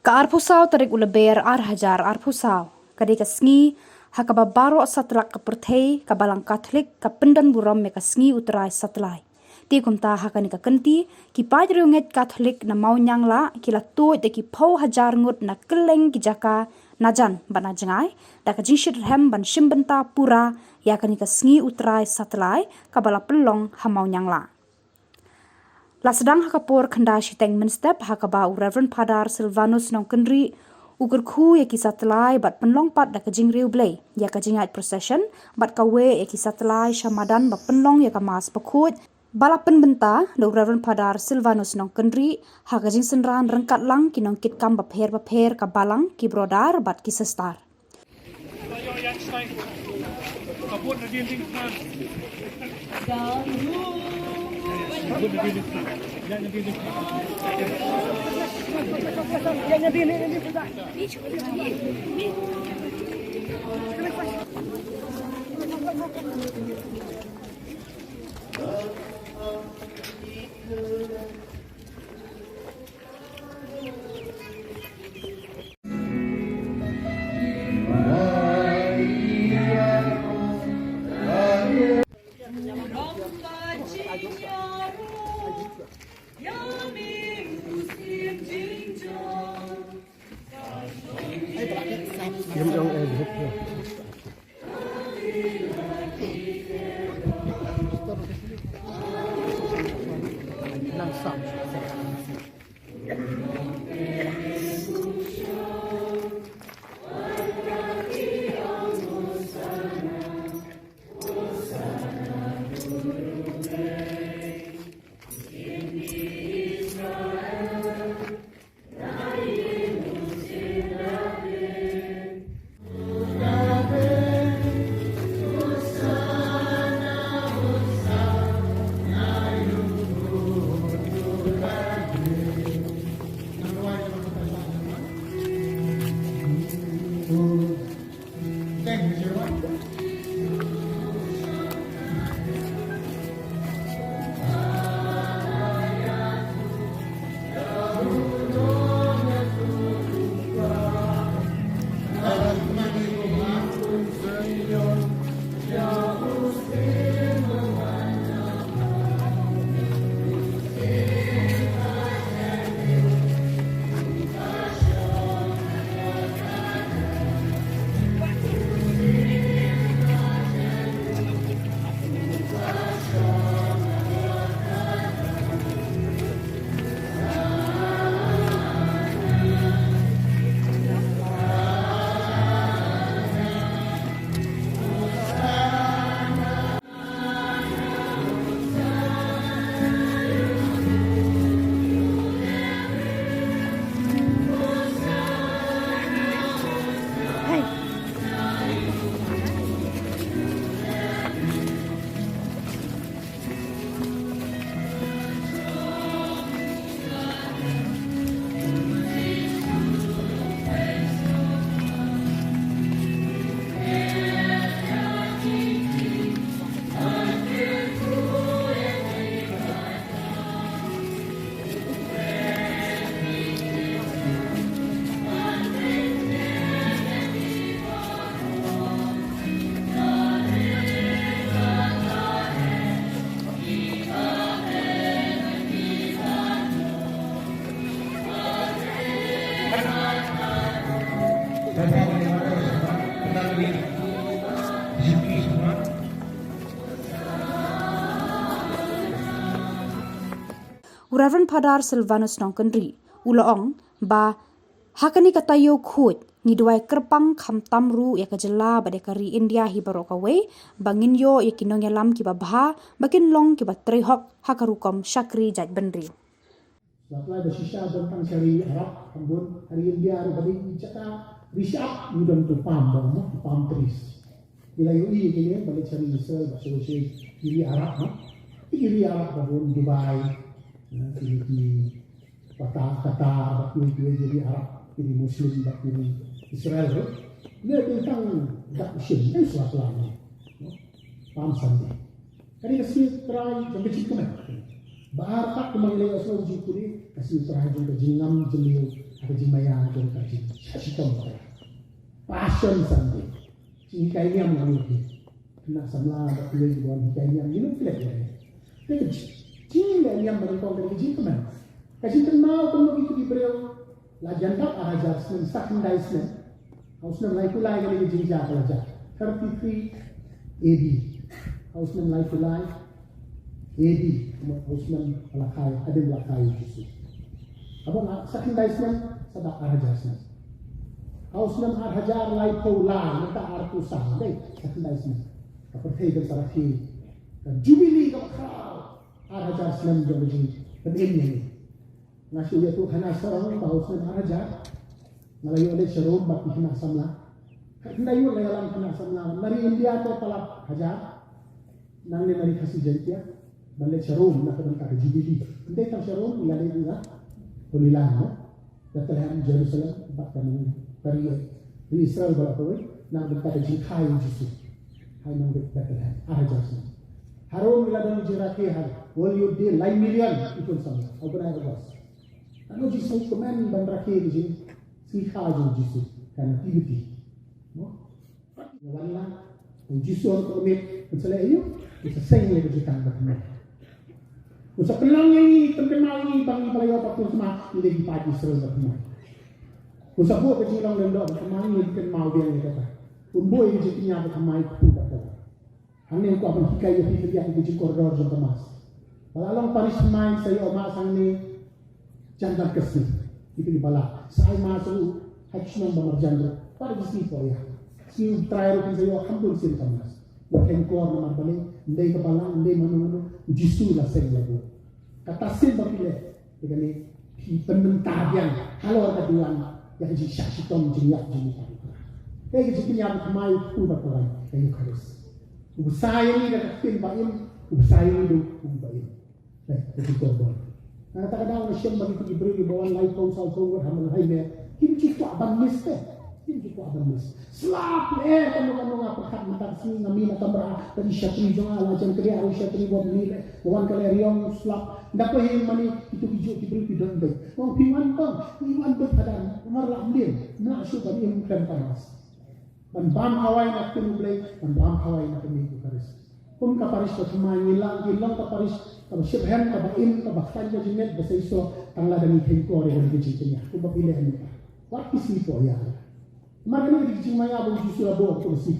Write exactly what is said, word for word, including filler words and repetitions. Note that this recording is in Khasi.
Ka arphew saw tarik u Lber ar hajar arphew saw ka dei ka sngi ha kaba baroh satlak ka pyrthei ka Balang Katholik ka pyndon burom ïa ka sngi U Trai Satlai. Te kumta ha kane ka kynti ki paid riewngeit Katholik na Mawniangla ki la tuid da ki phew hajar ngut na kylleng ki jaka na jan bad na jngai da ka jingshitrhem ban shim bynta pura ïa kane ka sngi U Trai Satlai kaba la pynlong ha Mawniangla. La sdang ha ka por khyndai shiteng mynstep ha kaba u Reverend Father Silvanus Nongkynrih u kyrkhu ïa ki satlai bad pynlong pat da ka jingriewblei ïa ka jingïaid procession bad kawei ïa ki satlai sha madan ba pynlong ïa ka Mass Bakhuid ba la pynbynta da u Reverend Father Silvanus Nongkynrih ha ka jingsynran ryngkat lang ki nongkitkam bapher bapher ka balang, ki brother bad ki sister. U Reverend Father Silvanus Nongkynrih u la ong ba ha kane ka taïew khuid ngi duwai kyrpang khamtam ruh ïa ka jylla bad ïa ka ri India hi baroh kawei ba ngin ïoh ïa ki nongïalam kiba bha ba kin long kiba trei hok ha ka rukom shakri jaitbynriew. Satlai ba shisha don tang sha ri Arab, kham bun ha ri India ruh ba dei ki jaka ri shyiap ngi don tu palm ba mo, palm trees. Ngi la ïohi ïa kine ba leit sha ri Israel ba sha ri Arab mo. Ki ri Arab ba bun Dubai, eh, ki, ki Qatar, Qatar, ba ki, ki ri Arab, ki ri Muslim, ba ki ri Israel ruh. Ngi dei tang dak shin dei Satlai mo. Palm Sunday. Kane ka sngi U Trai jong ka jingkmen. Ba ar kat kumba ngi leh ïa u sngew jingkhublei, ka sngi U Trai jong ka jingngam jylliew, Ka jingmaïa jong ka jingshah shitom ka. Passion Sunday. Jinghikai niam ngi ïohi. Khynnah samla bad kawei ki bym hikai niam ngi lut klet ïa. Te ka jing, jingleh niam banyngkong ka dei ka jingkmen. Ka jingkynmaw kumno kito ki briew la jan dap ar hajar snem, sa khyndai snem. Ha u snem laiphew lai kane ka jingjia ka la jia. Thirty-three A D. Ha u snem laiphew lai A D, ha u snem ba la kha ïa, hadien ba la kha ïa u Jisu. Haba la sa khyndai snem, sa dap ar hajar snem. Ha u snem ar hajar laiphew lai, mynta arphew saw, dei, sa khyndai snem. Ka pyrthei kan sa rakhe ka jubili kaba khraw. Ar hajar snem jong ka jingpynim ïa ngi. Nga shu ïathuh khana sarong ba ha u snem ar hajar nga la ïoh leit sha Rome bad ki khynnah samla. Khyndai ngut la ïalam khynnah samla. Na ri India te palat hajar. Nangne na ri Khasi Jaiñtia ban leit sha Rome na ka bynta ka jubili. Ym dei tang sha Rome, ngi la leit na Holy Land, no? Bethlehem, Jerusalem, bad ka nong ka ri, ri Israel ba la kawei na ka bynta ka jingkha ïa u Jisu. Ha i nongbet Bethlehem, ar hajar snem. Ha Rome ngi la don ka jingrakhe ha World Youth Day, lai million ki khun samla ha u bnai August. Ano Jisu kmen ban rakhe ka jingsngikha jong u Jisu, ka nativity. Mo? Nga wan lang, u Jisu ha ka miet, un sa leh aïu? Un sa seng ïa ka jutang bathymmai. Un sa pynlong ïa ngi, pynkynmaw ïa ngi ba ngi ba la ïoh baptisma ngi dei ki paid Israel bathymmai. Un sa buh ka jinglong lyngdoh bathymmai, ngi kynmaw biang ïa kata. Un buh ïa ka jingkñia bathymmai kpu bad ka. Hangne nga kwah ban hikai ïa phi khyndiat ïa ka jingkordor jong ka Mass. Ba la long parish thymmai sa ïoh Mass hangne jan dang ka sngi. Ïa phi ba la sa ai Mass ruh ha ki shnong ba marjan ruh. Pat da ki sngi poh ïa. Sngi U Trai ruh phin sa ïoh kham bun sien ka Mass. Ïa kheiñ kor namar balei, ym dei ka balang, ym dei mano mano, u Jisu la seng la buh. Kata sien ba phi leh, te kane phi pynmynta biang halor ka duwan ïa ka jingshah shitom jingïap jingmut. Te ka jingkñia bathymmai u kpu bad ka waiñ, ka Eukharist. U bsa ïa ngi da ka ktien ba im, u bsa ïa ngi da u kpu ba im. Te ka jingkorbor. Na kata ka daw nga shem ba kito ki briew kiba wan laiphew saw phew ngut ha Mynhynnin kim ju kwah ban miss te. Kim ju kwah ban miss. Slap lyer kano kano nga pyrkhat mynta ka sngi nga mih na kamra, ka dei shatri jong nga la jan kadiah ruh shatri bad ngi leh. Ba wan ka leh riong slap. Nda phi ïeng mane kito ki juh ki briew ki don beit. Ong phi wan tang, phi wan beit hadan. Namar la mlien, mlah shuh ban im khlem ka Mass. Ban bam khawai na ktien U Blei, ban bam khawai na ka miet Eukharist. Kum ka parish bathymmai ngi la, ngi long ka parish kaba shitrhem, kaba im, kaba khlaiñ ka jingngeit, ba seisoh tang lada ngi kheiñ kor ïa ka jingkñia. Kumba phi leh mynta. Wat ki sngi poh ïa. Namar kane ka dei ka jingmaïa ba u Jisu la buh ha ka sngi.